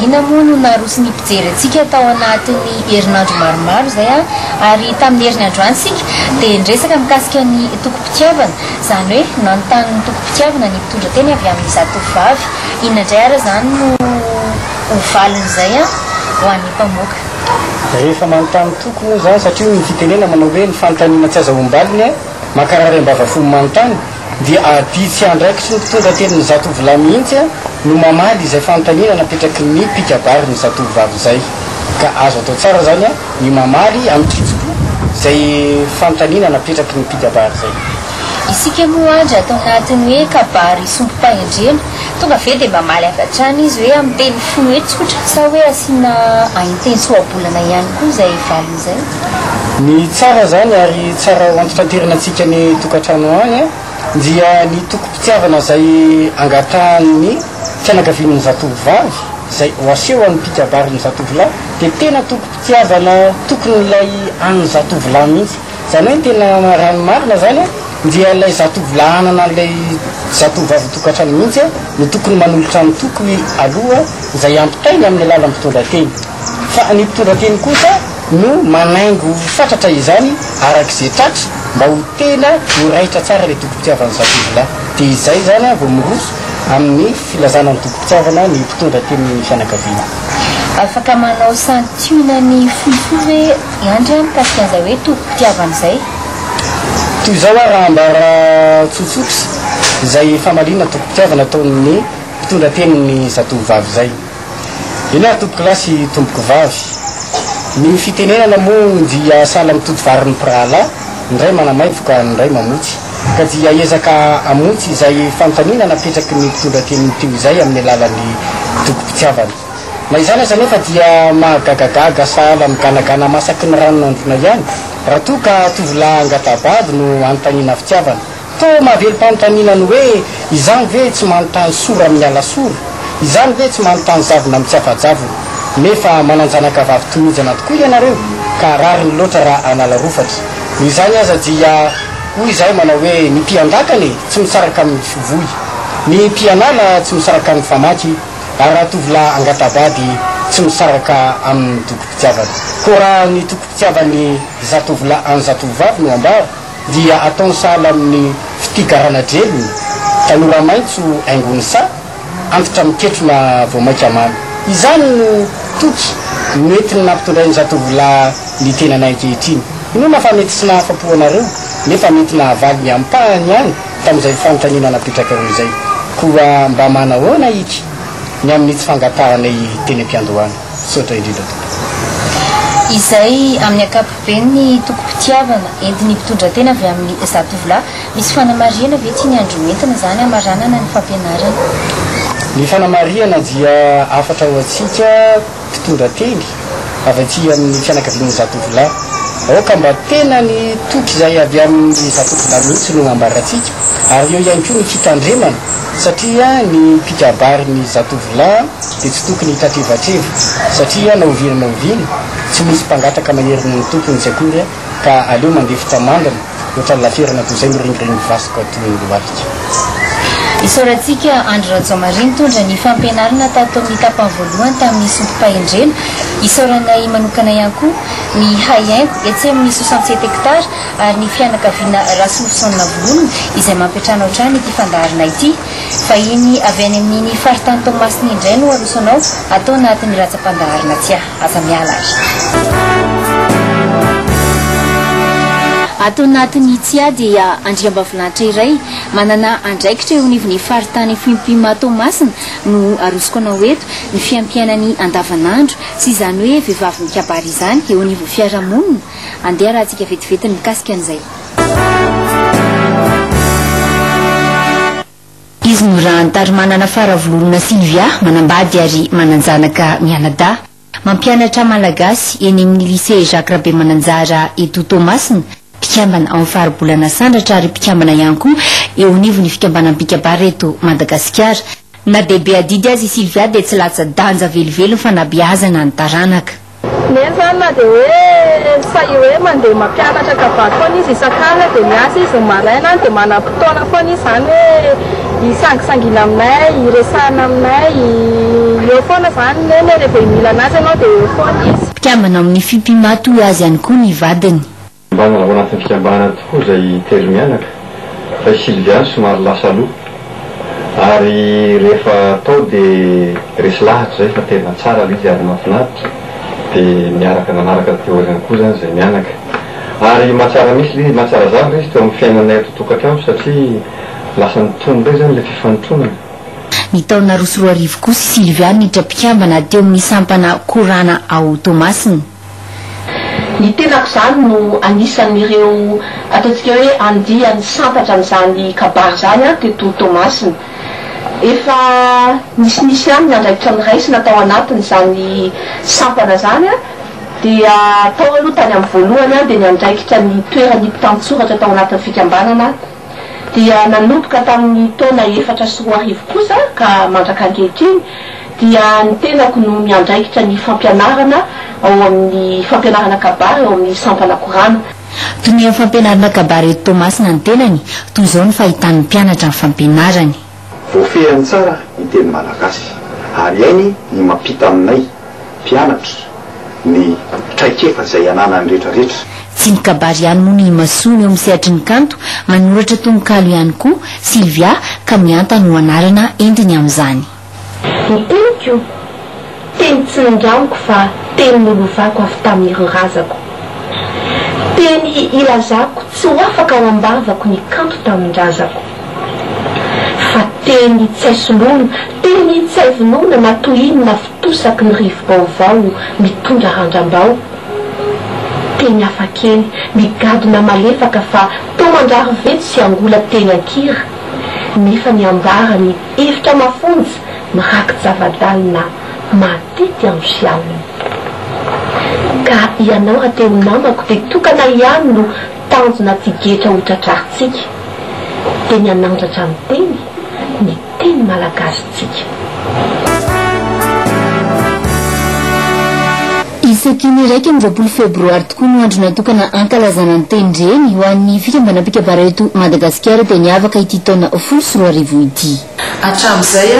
Inona moa no naroson'ny mpijery antsika tao anatin'ny herinandro maromaro izay ary tamin'ny heriny androany isika dia niresaka mikasika ny tokim-pitiavana, izany hoe nanontany ny tokim-pitiavana ny mpitondra teny avy amin'ny zatovovavy. Inona indray ary izany no ho valin'izay ho an'ny mpamoaka? Rehefa manontany toky moa izany, satria hoy ny fitenena manao hoe ny fanontaniana tsy azahoam-baliny mankarary am-bava fo manontany, dia adidy sy andraikitry ny mpitondra tenin'ny zatovolahy mihitsy no mamaly izay fanontaniana napetraky ny mpikabary ny zatovovavy izay. Ka azo atao tsara izany ny mamaly amin-kitsim-po izay fanontaniana napetraky ny mpikabary izay. Isika moa Andry ato anatin'ny hoe kabary sombim-pahendrena, tonga ve dia mamaly avy hatrany izy hoe amin'ny teny fohy hoe tsotra sa hoe asiana hainteny sy ohabolana ihany koa izay valiny izay? Ny tsara izany ary tsara ho antitraterina antsika any tokantrano any dia ny tokim-pitiavana izay angatahan'ny fianakavian'ny zatovovavy izay ho aseho amin'ny mpikabarin'ny zatovolahy dia tena tokim-pitiavana tokony ilay an'ny zatovolahy mihitsy. Izany hoe ny tena raha ny marina izany dia ilay zatovolahy hanana an'ilay zatovovavy ho tokantrano mihitsy no tokony manolotra ny toky aloha izay ampitainy amin'ny alalan'ny mpitondra teny. Fa ny mpitondra teny kosa no manaingo fatratra izany araka izay tratra mba ho tena ho raitra tsara ilay tokim-pitiavan'ny zatovolahy. Dia izay izany vao miroso amin'ny filazana ny tokim-pitiavana ny mpitondra tenin'ny fianakaviana. Afaka manao santionany fohifohy ve i Andry an mikasika an'izay hoe tokim-pitiavana izay? Toy izao ary raha ambara tsotsotra izay famaliana tokim-pitiavana ataon'ny mpitondra tenin'ny zatovovavy izay. Eny ary tompokolahy sy tompokovavy, ny fitenenana moa dia sahala amin'ny tody varin'ny mpirahalahy, ny iray manamaivoka ny iray mamotsy, ka dia ezaka hamonjy izay fanontaniana napetraky ny mpitondra teny teo izay amin'ny alalan'ny tokim-pitiavana. Na izany aza anefa dia mahagagagaga sahala amin'ny ganagana masaky ny ranon'androna ihany raha toa ka tovolahy angata-bady no anontaniana fitiavana. Toa mahavelom-panontaniana ny hoe, izany ve tsy manontany sora amin'ny alasora? Izany ve tsy manontany zavona amin'ny tsy afa-javona? Nefa manan-janaka vavy tomijana tokoa ianareo, ka rariny loatra raha hanala rofatra. Noho izany aza dia hoy izahay manao hoe, ny mpiandakana e, tsy misaraka amin'ny fivoy. Ny mpianala tsy misaraka amin'ny famaky, ary raha tovolahy angata-bady tsy misaraka amin'ny tokim-pitiavana. Koa raha ny tokim-pitiavan'ny zatovolahy an'ny zatovovavy no ambara, dia ataony sahala amin'ny fitia garanadrelina, tanora maitso haingon'ny saha, antitra miketrona vao mainka mamy. Izany no toky noentiny nampitondrain'ny zatovolahy ny tenanay ankehitriny. Inoana fa mety tsy nahafa-po anareo, nefa mety nahavaly ny ampahany ihany tamin'izay fanontaniana napetrakareo izay. Koa mba manahoana iky ny amin'ny tsy fangatahanay teny am-piandohana? Misaotra indrindra tompoko. Izay amin'ny ankapobeny. Be ny tokim-pitiavana entin'ny mpitondra tena avy amin'ny zatovolahy. Misy fanamarihana ve tian'i Andry hoentina izany hamaranana ny fampianarana? Ny fanamarihana dia hafatra ho antsika mpitondra teny avy aty amin'ny fianakavian'ny zatovolahy. Aoka mba tena ny toky izay avy amin'ny zatovolahy mihitsy no ambarantsika ary eo ihany koa ny fitandremana satria ny mpikabary ny zatovolahy dia tsy tokony hitratrevatreva satria na oviana na oviana Tsy misy mpangataka mahery noho ny tompony tsy akory ka aleo mandefitra mandina ohatran'ny laferana toy izay mirengirengy vasoka toy ny lohalika. Isaorantsika Andry Rajaomaria nitondra ny fampianarana tato amin'ny tapany voalohany tamin'ny sombim-pahendrena. Isaoranay manokana ihany koa ny Haihaingo etsy amin'ny 67 hectares ary ny fianakaviana Rasolofoson Vololona izay mampiantrano hatrany ity fandaharana ity. Vahiny avy any amin'iny faritany Toamasina indray no aroso anao atao anatin'ny ratsa-pandaharana Tsiahy. Aza miala ary. Ato anatin'ny Tsiahy dia andriambavilanitra iray manana andraikitra eo anivon'ny faritany Fohimpima Toamasina no arosoko anao eto, ny fiaimpiainany andavanandro sy izany hoe vehivavy mikabary izany eo anivon'ny fiarahamonina. Andeha arahantsika vetivety ny mikasika an'izay. Izy no Rahantarimanana Faravololona Sylvia, manambady ary manan-janaka mianadahy. Mampianatra malagasy eny amin'ny Lycée Jacques Rabemananjara eto Toamasina, mpikambana ao amin'ny Faribolana Sandratra ary mpikambana ihany koa eo anivon'ny fikambanam-pikabary eto Madagasikara. Na dia be adidy aza i Sylvia dia tsy latsa-danja velively ny fanabeazana ny taranaka. Neny zany na dia hoe sahy hoe mandeha mampianatra kabary foana izy isak'alina dia miasa izy ny maraina dia manam-potoana foana izy zany hoe Hisangisangiana aminay, hiresahana aminay, eo foana izany Neny e, rehefa mila anazy ianao dia eo foana izy. Mpikambana ao amin'ny Fimpima toa azy ihany koa ny vadiny. Fikambanana ao anatin'ny fikambanana tokoa izay telo mianaka fa i Sylvia no somary lasa aloha ary rehefa tao dia resy lahatra izay fa tena tsara ilay izy ary mahafinaritra dia niaraka nanaraka taty aoriana koa izany izay mianaka ary mahatsara misy ilay izy mahatsara zavatra ilay izy teo amin'ny fiainanay ato an-tokantrano satria lasa nitombo indray izany ilay fifanotronana. Ny taona 2002 kosa i Sylvia niditra mpikambana teo amin'ny sampana Korana ao Toamasina. Ny tenako izany no anisan'ireo ataontsika hoe andiany santatra an'izany kabary izany teto Toamasina. Efa nisinisy ihany ny andraikitra noraisina tao anatin'izany sampana izany dia tao aloha tany amin'ny voalohany dia niandraikitra ny toeran'ny mpitantsoratra tao anatin'ny fikambanana aho. Dia nanomboka tamin'ny taona 2004 kosa ka mandrak'ankehitriny dia ny tenako no miandraikitra ny fampianarana ao amin'ny fampianarana kabary ao amin'ny sampana Korana. Tonian'ny fampianarana kabary eto Toamasina ny tenany, toy izao ny fahitan'ny mpianatra ny fampianarany. Voafehiny tsara ny teny malagasy ary hainy ny mampita aminay mpianatra ny traikefa izay ananany rehetra rehetra. Tsy ny kabary ihany moa no imasoany eo amin'ny sehatry ny kanto, manoratra tononkalo ihany koa Sylvia ka mihanta no anarana entiny amin'izany. Ny teniko, teny tsy nindramiko fa teny nolovako avy tamin'ireo razako. Teny ilazako tsy ho afaka ao am-bavako ny kanto tamin-drazako. Fa teny tsy hay soloina, teny tsy hay vonoina na toy inona fitosaky ny rivo-baovao mitondra randram-bao. Teny hafakely, migadona malefaka fa toa mandrary vetso sy angola teny an-kira, nefa ny ambarany hevitra mafonja miraki-java-dalina mahatety andro sy alina. Ka ianao raha te ho namako dia tokana ihany no tanjona tigetra ho tratrarintsika, dia ny hanandratra ny teny, ny teny malagasintsika. Isaky ny 21 febroary tokoa no andro natokana hankalazana ny tenin-dreny ho an'ny fikambanam-pikabara eto Madagasikara dia niavaka ity taona 2010 ity. Hatramin'izay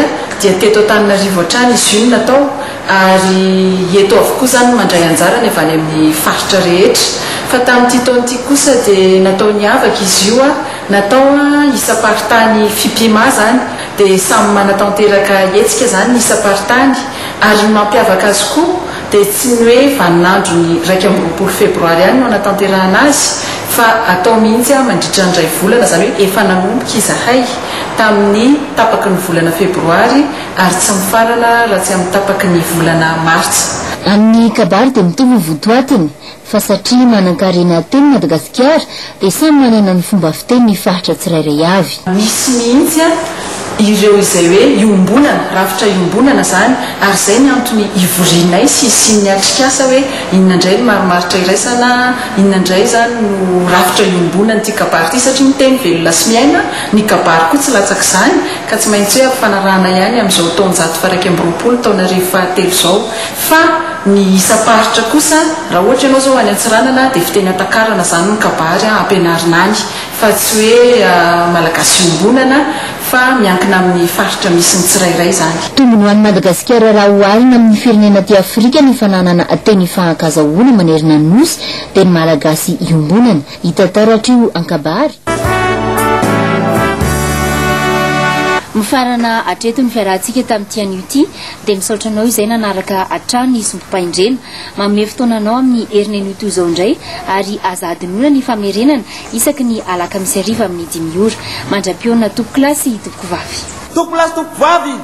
dia teto Antananarivo hatrany izy io no natao ary eto avokoa izany no mandray anjara ny avy any amin'ny faritra rehetra. Fa tamin'ity taona ity kosa dia natao niavaka izy io, natao isam-paritany Fimpima izany dia samy manatanteraka hetsika izany ny isam-paritany ary ny mampiavaka azy koa dia tsy ny hoe vaninandron'ny 21 febroary ihany no anatanterahana azy fa atao mihitsy mandritra ny iray volana, izany hoe efa nanomboka izahay tamin'ny tapaky ny volana febroary ary tsy mifarana raha tsy amin'ny tapaky ny volana martsa. Amin'ny kabary dia mitovy ny votoatiny, fa satria manankarena teny Madagasikara dia samy manana ny fomba fiteny ny faritra tsirairay avy. Misy mihitsy ireo izay hoe iombonana, rafitra iombonana izany, ary izay ny antony ivorianay sy hisian'ny atrikasa hoe inona indray ny marimaritra iraisana, inona indray izany no rafitra iombonan'ity kabary ity satria ny teny velona sy miaina, ny kabary koa tsy latsak'izany ka tsy maintsy hoe ampifanarahana ihany amin'izao taonjato faha-21, taonarivo fahatelo izao. Fa ny isam-paritra kosa, raha ohatra ianao izao any Antsiranana dia fiteny antakarana izany ny kabary ampianarina any fa tsy hoe malagasy iombonana fa miankina amin'ny faritra misy ny tsirairay izany. Tombony ho an'i Madagasikara raha oharina amin'ny firenena aty Afrika ny fananana teny ifahankazahoana manerana ny Nosy dia ny Malagasy iombonana. Hita taratra io an-kabary. Mifarana hatreto ny fiarahantsika tamin'ity anio ity dia misaotra anao izay nanaraka hatrany ny sombim-pahendrena. Manome fotoana anao amin'ny heriny anio toy izao indray ary aza adinoina ny famerenana isaky ny alakamisy hariva amin'ny dimy ora. Mandra-pihaona tompokolahy sy tompokovavy. Tompokolahy sy tompokovavy!